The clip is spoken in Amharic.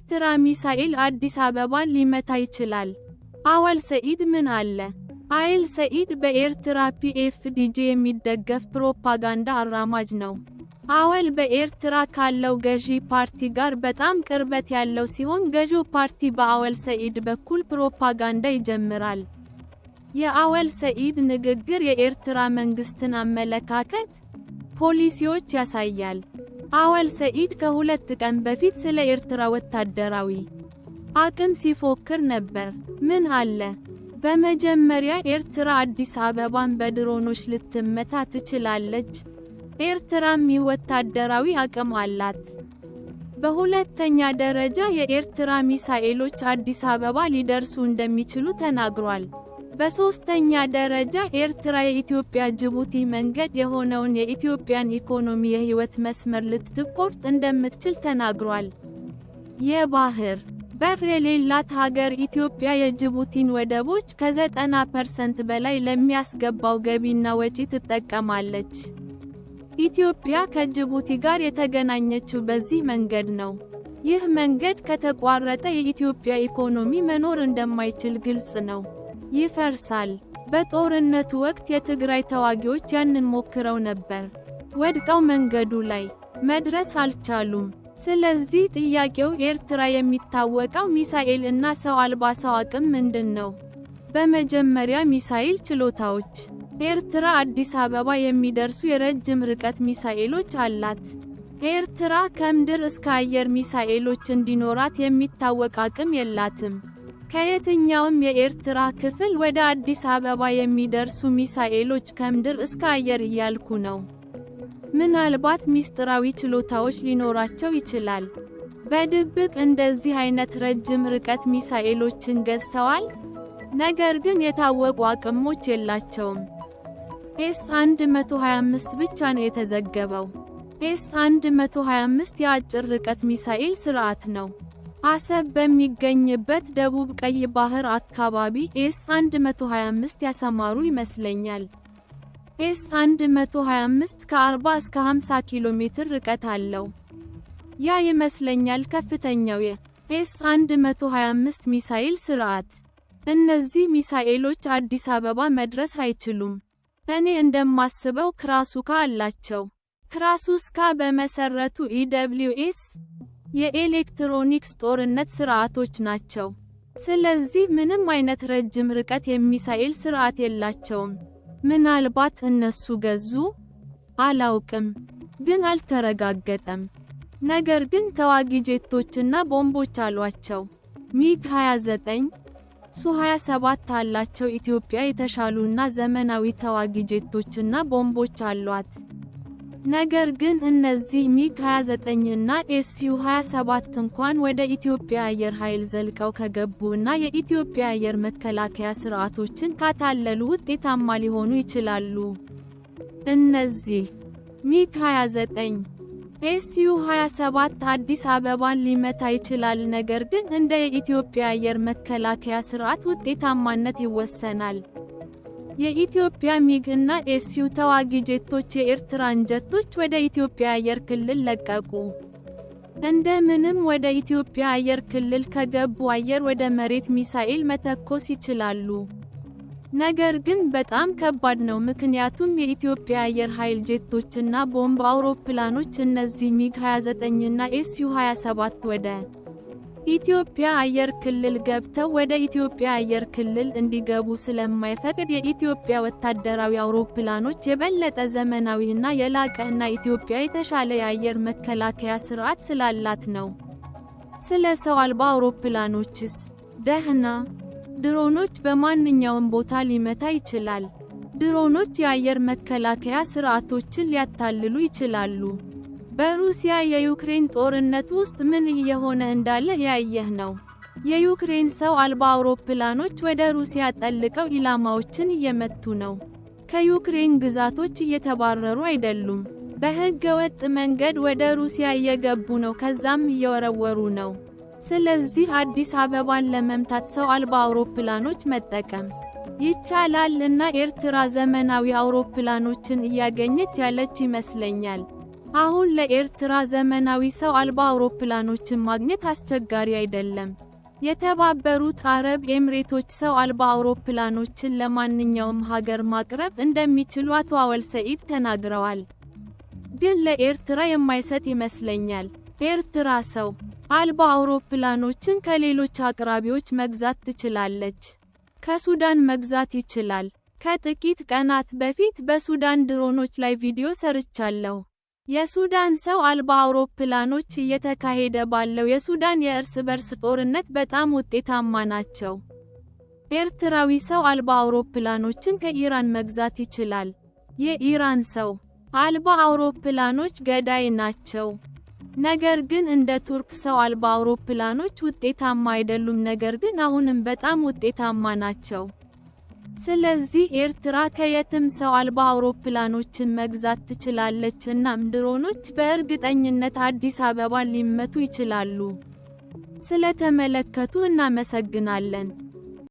የኤርትራ ሚሳኤል አዲስ አበባን ሊመታ ይችላል። አወል ሰኢድ ምን አለ? አወል ሰኢድ በኤርትራ PFDJ የሚደገፍ ፕሮፓጋንዳ አራማጅ ነው። አወል በኤርትራ ካለው ገዢ ፓርቲ ጋር በጣም ቅርበት ያለው ሲሆን ገዢው ፓርቲ በአወል ሰኢድ በኩል ፕሮፓጋንዳ ይጀምራል። የአወል ሰኢድ ንግግር የኤርትራ መንግስትን አመለካከት፣ ፖሊሲዎች ያሳያል። አወል ሰኢድ ከ2 ቀን በፊት ስለ ኤርትራ ወታደራዊ አቅም ሲፎክር ነበር። ምን አለ? በመጀመሪያ ኤርትራ አዲስ አበባን በድሮኖች ልትመታ ትችላለች። ኤርትራም ወታደራዊ አቅም አላት። በሁለተኛ ደረጃ የኤርትራ ሚሳኤሎች አዲስ አበባ ሊደርሱ እንደሚችሉ ተናግሯል። በሶስተኛ ደረጃ ኤርትራ የኢትዮጵያ ጅቡቲ መንገድ የሆነውን የኢትዮጵያን ኢኮኖሚ የህይወት መስመር ልትቆርጥ እንደምትችል ተናግሯል። የባህር በር የሌላት ሀገር ኢትዮጵያ የጅቡቲን ወደቦች ከ90% በላይ ለሚያስገባው ገቢና ወጪ ትጠቀማለች። ኢትዮጵያ ከጅቡቲ ጋር የተገናኘችው በዚህ መንገድ ነው። ይህ መንገድ ከተቋረጠ የኢትዮጵያ ኢኮኖሚ መኖር እንደማይችል ግልጽ ነው። ይፈርሳል። በጦርነቱ ወቅት የትግራይ ተዋጊዎች ያንን ሞክረው ነበር። ወድቀው መንገዱ ላይ መድረስ አልቻሉም። ስለዚህ ጥያቄው ኤርትራ የሚታወቀው ሚሳኤል እና ሰው አልባ ሰው አቅም ምንድን ነው? በመጀመሪያ ሚሳኤል ችሎታዎች። ኤርትራ አዲስ አበባ የሚደርሱ የረጅም ርቀት ሚሳኤሎች አላት። ኤርትራ ከምድር እስከ አየር ሚሳኤሎች እንዲኖራት የሚታወቅ አቅም የላትም። ከየትኛውም የኤርትራ ክፍል ወደ አዲስ አበባ የሚደርሱ ሚሳኤሎች ከምድር እስከ አየር እያልኩ ነው። ምናልባት ሚስጥራዊ ችሎታዎች ሊኖራቸው ይችላል። በድብቅ እንደዚህ አይነት ረጅም ርቀት ሚሳኤሎችን ገዝተዋል። ነገር ግን የታወቁ አቅሞች የላቸውም። ኤስ 125 ብቻ ነው የተዘገበው። ኤስ 125 የአጭር ርቀት ሚሳኤል ስርዓት ነው። አሰብ በሚገኝበት ደቡብ ቀይ ባህር አካባቢ ኤስ 125 ያሰማሩ ይመስለኛል። ኤስ 125 ከ40 እስከ 50 ኪሎ ሜትር ርቀት አለው። ያ ይመስለኛል ከፍተኛው የኤስ 125 ሚሳኤል ስርዓት። እነዚህ ሚሳኤሎች አዲስ አበባ መድረስ አይችሉም። እኔ እንደማስበው ክራሱካ አላቸው። ክራሱስካ በመሰረቱ EWS የኤሌክትሮኒክስ ጦርነት ስርዓቶች ናቸው። ስለዚህ ምንም አይነት ረጅም ርቀት የሚሳኤል ስርዓት የላቸውም። ምናልባት እነሱ ገዙ? አላውቅም፣ ግን አልተረጋገጠም። ነገር ግን ተዋጊ ጄቶችና ቦምቦች አሏቸው። ሚግ 29፣ ሱ 27 አላቸው። ኢትዮጵያ የተሻሉና ዘመናዊ ተዋጊ ጄቶችና ቦምቦች አሏት። ነገር ግን እነዚህ ሚግ 29 እና ኤስዩ 27 እንኳን ወደ ኢትዮጵያ አየር ኃይል ዘልቀው ከገቡ እና የኢትዮጵያ አየር መከላከያ ስርዓቶችን ካታለሉ ውጤታማ ሊሆኑ ይችላሉ። እነዚህ ሚግ 29፣ ኤስዩ 27 አዲስ አበባን ሊመታ ይችላል፣ ነገር ግን እንደ የኢትዮጵያ አየር መከላከያ ስርዓት ውጤታማነት ይወሰናል። የኢትዮጵያ ሚግ እና ኤስዩ ተዋጊ ጄቶች የኤርትራን ጀቶች ወደ ኢትዮጵያ አየር ክልል ለቀቁ። እንደምንም ወደ ኢትዮጵያ አየር ክልል ከገቡ አየር ወደ መሬት ሚሳኤል መተኮስ ይችላሉ። ነገር ግን በጣም ከባድ ነው፣ ምክንያቱም የኢትዮጵያ አየር ኃይል ጄቶችና ቦምብ አውሮፕላኖች እነዚህ ሚግ 29 እና ኤስዩ 27 ወደ ኢትዮጵያ አየር ክልል ገብተው ወደ ኢትዮጵያ አየር ክልል እንዲገቡ ስለማይፈቅድ የኢትዮጵያ ወታደራዊ አውሮፕላኖች የበለጠ ዘመናዊና የላቀ እና ኢትዮጵያ የተሻለ የአየር መከላከያ ስርዓት ስላላት ነው። ስለ ሰው አልባ አውሮፕላኖችስ? ደህና። ድሮኖች በማንኛውም ቦታ ሊመታ ይችላል። ድሮኖች የአየር መከላከያ ስርዓቶችን ሊያታልሉ ይችላሉ። በሩሲያ የዩክሬን ጦርነት ውስጥ ምን እየሆነ እንዳለ ያየህ ነው። የዩክሬን ሰው አልባ አውሮፕላኖች ወደ ሩሲያ ጠልቀው ኢላማዎችን እየመቱ ነው። ከዩክሬን ግዛቶች እየተባረሩ አይደሉም። በሕገወጥ መንገድ ወደ ሩሲያ እየገቡ ነው፣ ከዛም እየወረወሩ ነው። ስለዚህ አዲስ አበባን ለመምታት ሰው አልባ አውሮፕላኖች መጠቀም ይቻላል እና ኤርትራ ዘመናዊ አውሮፕላኖችን እያገኘች ያለች ይመስለኛል። አሁን ለኤርትራ ዘመናዊ ሰው አልባ አውሮፕላኖችን ማግኘት አስቸጋሪ አይደለም። የተባበሩት አረብ ኤምሬቶች ሰው አልባ አውሮፕላኖችን ለማንኛውም ሀገር ማቅረብ እንደሚችሉ አቶ አወል ሰዒድ ተናግረዋል። ግን ለኤርትራ የማይሰጥ ይመስለኛል። ኤርትራ ሰው አልባ አውሮፕላኖችን ከሌሎች አቅራቢዎች መግዛት ትችላለች። ከሱዳን መግዛት ይችላል። ከጥቂት ቀናት በፊት በሱዳን ድሮኖች ላይ ቪዲዮ ሰርቻለሁ። የሱዳን ሰው አልባ አውሮፕላኖች እየተካሄደ ባለው የሱዳን የእርስ በርስ ጦርነት በጣም ውጤታማ ናቸው። ኤርትራዊ ሰው አልባ አውሮፕላኖችን ከኢራን መግዛት ይችላል። የኢራን ሰው አልባ አውሮፕላኖች ገዳይ ናቸው። ነገር ግን እንደ ቱርክ ሰው አልባ አውሮፕላኖች ውጤታማ አይደሉም፣ ነገር ግን አሁንም በጣም ውጤታማ ናቸው። ስለዚህ ኤርትራ ከየትም ሰው አልባ አውሮፕላኖችን መግዛት ትችላለች፣ እናም ድሮኖች በእርግጠኝነት አዲስ አበባን ሊመቱ ይችላሉ። ስለተመለከቱ እናመሰግናለን።